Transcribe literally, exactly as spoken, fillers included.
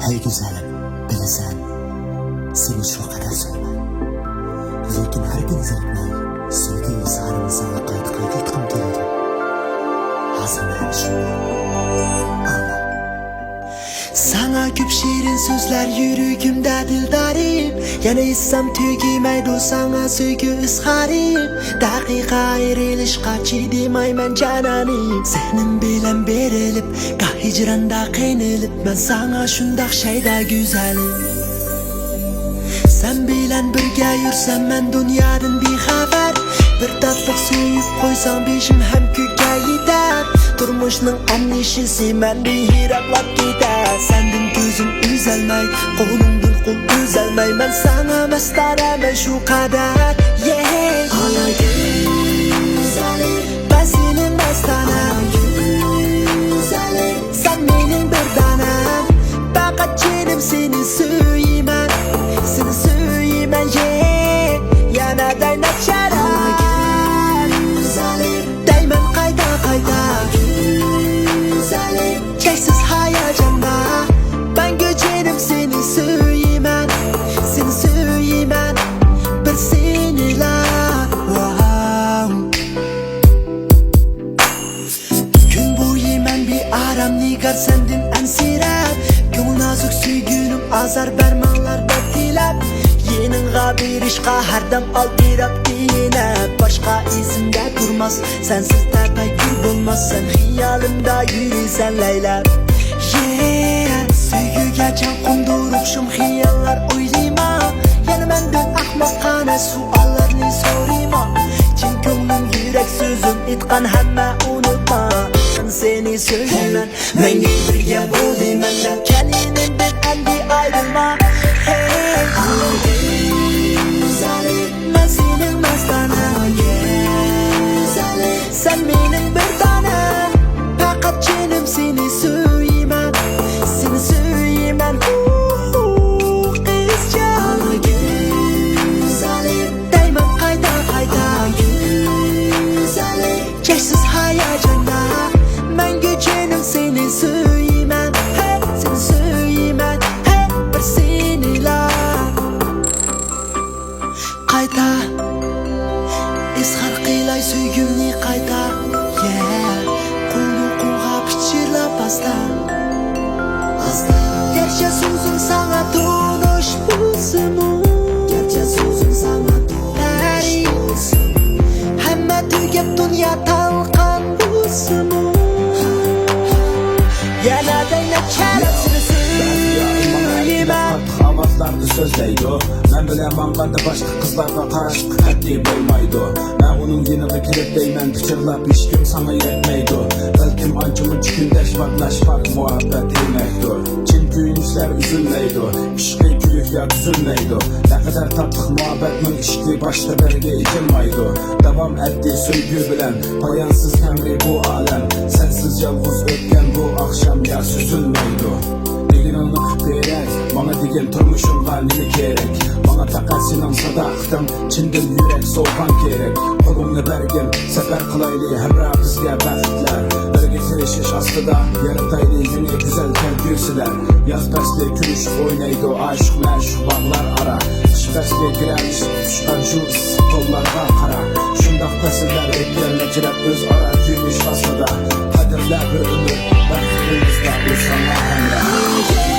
ئەي گۈزەلىم، بىلىسەن، سېنى شۇ قەدەر سۆيىمەن. لېكىن ھەر كۈن زېرىكمەي، سۆيگۈ ئىزھارىمنى ساڭا قايتا-قايتا ئېيتقۇم كېلىدۇ. ھازىر مەن شۇنداق. ئاڭلا. ساڭا كۆپ شېرىن سۆزلەر يۈرىكىمدە دىلدارىم. يەنە ئېيتسام تۈگىمەيدۇ ساڭا سۆيگۈ ئىزھارىم. دەقىقە ئايرىلىشقا چىدىمايمەن جانانىم. سېنىڭ بىلەن بېرىلىپ، گاھ ھىجراندا قىينىلىپ، مەن ساڭا شۇنداق شەيدا گۈزەل. سەن بىلەن بىرگە يۈرسەم مەن دۇنيادىن بىخەۋەر. بىر تاتلىق سۆيۈپ قويساڭ بېشىم ھەم كۆككە يېتەر. تۇرمۇشنىڭ ئەندىشىسى مەندىن يىراقلاپ كېتەر. سەندىن كۆزۈم ئۈزەلمەي، قولۇڭدىن قول ئۈزەلمەي، مەن ساڭا مەستانە، مەن شۇ قەدەر. Yeah. ئانا گۈزەلىم، مەن سېنىڭ مەستانەڭ. گۈزەلىم، سەن مېنىڭ بىر دانەم. پەقەت جېنىم سېنى سۆيىمەن، سېنى سۆيىمەن، yeah. يەنە دەيمەن چىراغ، دەيمەن قايتا قايتا. چەكسىز ھاياجاندا، مەڭگۈ جېنىم سېنى سۆيىمەن، سېنى سۆيىمەن، بىر سېنىلا. Wow. كۈن بويى مەن بىئارام نىگار سەندىن ئەنسىرەپ، كۆڭۈل نازۇك سۆيگۈنۈم ئازار بەرمەڭلار دەپ تىلەپ، يېنىڭغا بېرىشقا ھەردەم ئالدىراپ تىيىنىپ، باشقا ئېسىمدە تۇرماس سەنسىز تەپەككۇر بولماس سەن خىيالىمدا يۈرىسەن لەيلەپ. Yeah. سۆيگۈگە جان قوندۇرۇپ شۇم خىياللار ئويلىما، يەنە مەندىن ئەخمەقانە سوئاللارنى سورىما. چىن كۆڭلۈم يۈرەك سۆزۈم ئېيتقان ھەممە ئۇنۇتما، مەن سېنى سۆيىمەن. مەڭگۈ بىرگە بولدى مەندە كەلىنىم بىر ئەمدى ئايرىلما. Hey. مەن سېنىڭ مەستانەڭ. سەن مېنىڭ بىر دانەم. پەقەت جېنىم سېنى سۆيىمەن. سېنى سۆيىمەن. ئۇ، ئۇ، قىزچاق. دەيمەن قايتا قايتا. چەكسىز ھاياجاندا، مەڭگۈ جېنىم سېنى سۆيىمەن، ھەي، سېنى سۆيىمەن، ھەي، بىر سېنىلا. قايتا، ئىزھار قىلاي سۆيگۈمنى قايتا، yeah. قولۇڭغا پىچىرلاپ ئاستا، ئاستا. گەرچە سۆزۈم ساڭا تونۇش بولسىمۇ، گەرچە سۆزۈم ساڭا تونۇش بولسىمۇ، ھەممە تۈگەپ دۇنيا تالقان بولسىمۇ، يەنە دەيمەن چىراغ سېنى سۆيىمەن. قاتتىق ئاۋازلاردا سۆزلەيدۇ، مەن بىلەن ماڭغاندا باشقا قىزلارغا قاراشقا قەتئىي بولمايدۇ. مەن ئۇنىڭ يېنىغا كېلىپ دەيمەن پىچىرلاپ، ھېچكىم ساڭا يەتمەيدۇ. بەلكىم ئانچە-مۇنچە كۈندەش ۋاقىتلاشقان مۇھەببەت دېمەكتۇر. چىن كۆيۈنۈشلەر ئۈزۈلمەيدۇ، ئىشقى كۆيۈك يا تۈزۈلمەيدۇ. نەقەدەر تاتلىق مۇھەببەتنىڭ ئىشىكى باشتا بىرگە ئېچىلمايدۇ. داۋام ئەتتى سۆيگۈ بىلەن، پايانسىز تەڭرى بۇ ئالەم. سەنسىز يالغۇز ئۆتكەن بۇ ئاخشام يا سۈزۈلمەيدۇ. دېگىنىڭنى قىلىپ بېرەي، ماڭا دېگىن تۇرمۇشۇمغا نېمە كېرەك؟ ماڭا پەقەت سېنىڭ ساداقىتىڭ، چىندىن يۈرەك سوۋغاڭ كېرەك. قولۇڭنى بەرگىن، سەپەر قىلايلى ھەمراھ بىزگە بەختلەر. بىرگە تىرىشىش ئاستىدا، يارىتايلى يېڭى گۈزەل كەلگۈسىلەر. ياز پەسلى كۈلۈشۈپ ئوينايدۇ ئاشىق-مەشۇق باغلار ئارا. قىش پەسلى گىرەلىشىپ تۇتۇشقان شۇ ئىسسىق قوللارغا قارا. شۇنداق پەسىللەر ئۆتكەن ئەجرەپ ئۆزئارا كۆيۈنۈش ئاستىدا. قەدىرلە بىر ئۆمۈر، بەختىمىزدە ئۇ ساڭا ھەمراھ.